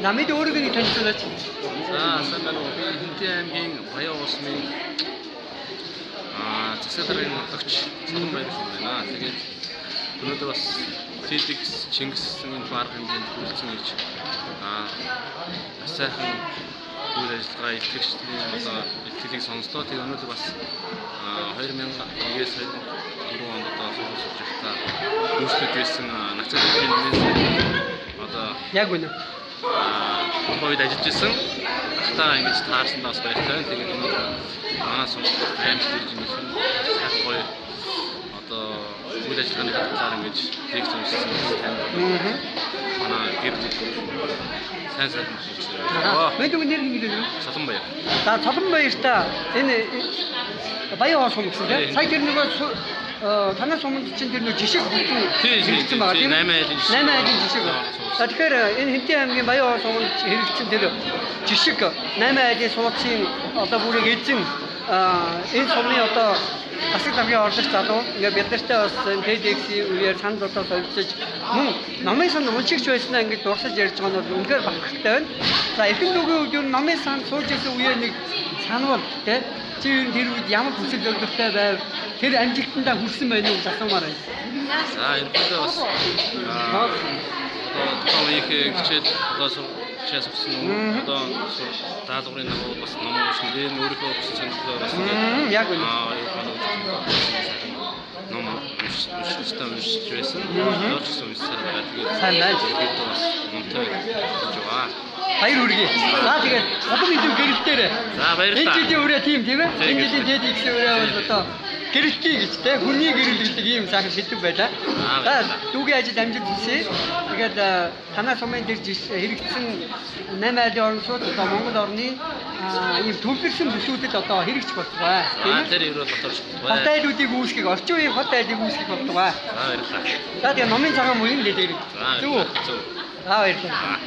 Намид өөрийгөө нэг танилцуулаач. За, сайн байна уу? Би Хэнтийн аймгийн Баян улсмын засаг даргын нутагч Цолон Баяр юм байна. Тэгээд өнөөдөр бас TEDx Чингис энэ арга хэмжээнд хүрэлцэн ирж маш сайхан үйл ажиллагаа илтгэгчдийн одоо илтгэлийг сонслоо. Тэгээд өнөөдөр бас 2001-ээс 2004 онд одоо сургууль сурч байхдаа гүйцэтгэж байсан нацгийн одоо Яг үнэ. Тухайн үед ажиллаж исэн. Ахтайгаа ингэж таарсандаа бас баяртай байна. Тэгээд өнөөдөр манай сум аймагт ирж ингэж сайхан гоё одоо үйл ажиллагааны талаар ингэж лекц уншсан танд манай гэр бүл сайн сайхан болсон. Мэд үг нэр нэг юм. Цолон Баяр. За, Цолон Баяртай энэ Баян хоол сум гэсэн тийм. Сая тэр нөгөө танай суманд чинь тэр нөгөө жишг бүтэн хэрэгцсэн байгаа тийм. 8 айлын жишг. 8 айлын жишг. За, тэгэхээр энэ Хэнтийн аймгийн Баян хоол суманд хэрэгцсэн тэр жишг 8 айлын сууцын одоо бүрийг эзэн энэ сумын одоо засаг даргын орлогч залуу ингээ бид нартай бас энэ TEDx-ийн үеэр санал бодлоо солилцож мөн номын сан уншигч байснаа ингэ дурсаж ярьж байгаа нь бол үнэхээр бахархалтай байна. За, эрхэм дүүгийн үед ер нь номын сан сууж исэн үеэр нэг санавал тий чи ер нь тэр үед ямар хүсэл зорилготой байв, тэр амжилтандаа хүрсэн байна уу гэж асуумаар байна. За, ерөнхийдөө бас одоо тухайн үеийнхээ хичээл одоо хичээл сурсан одоо даалгаврын дагуу бас ном уншина. Энэ өөрийнхөө хүсэл сонирхлоор бас ингээд яг үнэ. Ном уншиж байсан. Одоо ч гэсэн уншсаар байгаа. Тэгээд сайн байна. Ерөнхийдөө бас номтой болж байгаа. Баяр хүргэе. За, тэгээд улам илүү гэрэлтээрээ. За, баярлалаа. Энэ жилийн өрөө тийм тийм ээ. Энэ жилийн TEDx-ийн өрөө бол одоо гэрэлтий гэж те хүний гэрэл гэдэг ийм сайхан шийдв байлаа. За, дүүгийн ажил амжилт хүсье. Тэгээд танай сумын дээр хэрэгцсэн 8 айлын орон сууц одоо Монгол орны ийм төвлөрсөн бүсүүдэд одоо хэрэгж болтугай. Тийм ээ. Тэр ерөөл доторч болтугай. Хот айлуудыг үүсгэх, орчин үеийн хот айлыг үүсгэх болтугай. За, баярлалаа. За, тэгээд номын цагаан мөрийн лидер. Зөв. За, баярлалаа.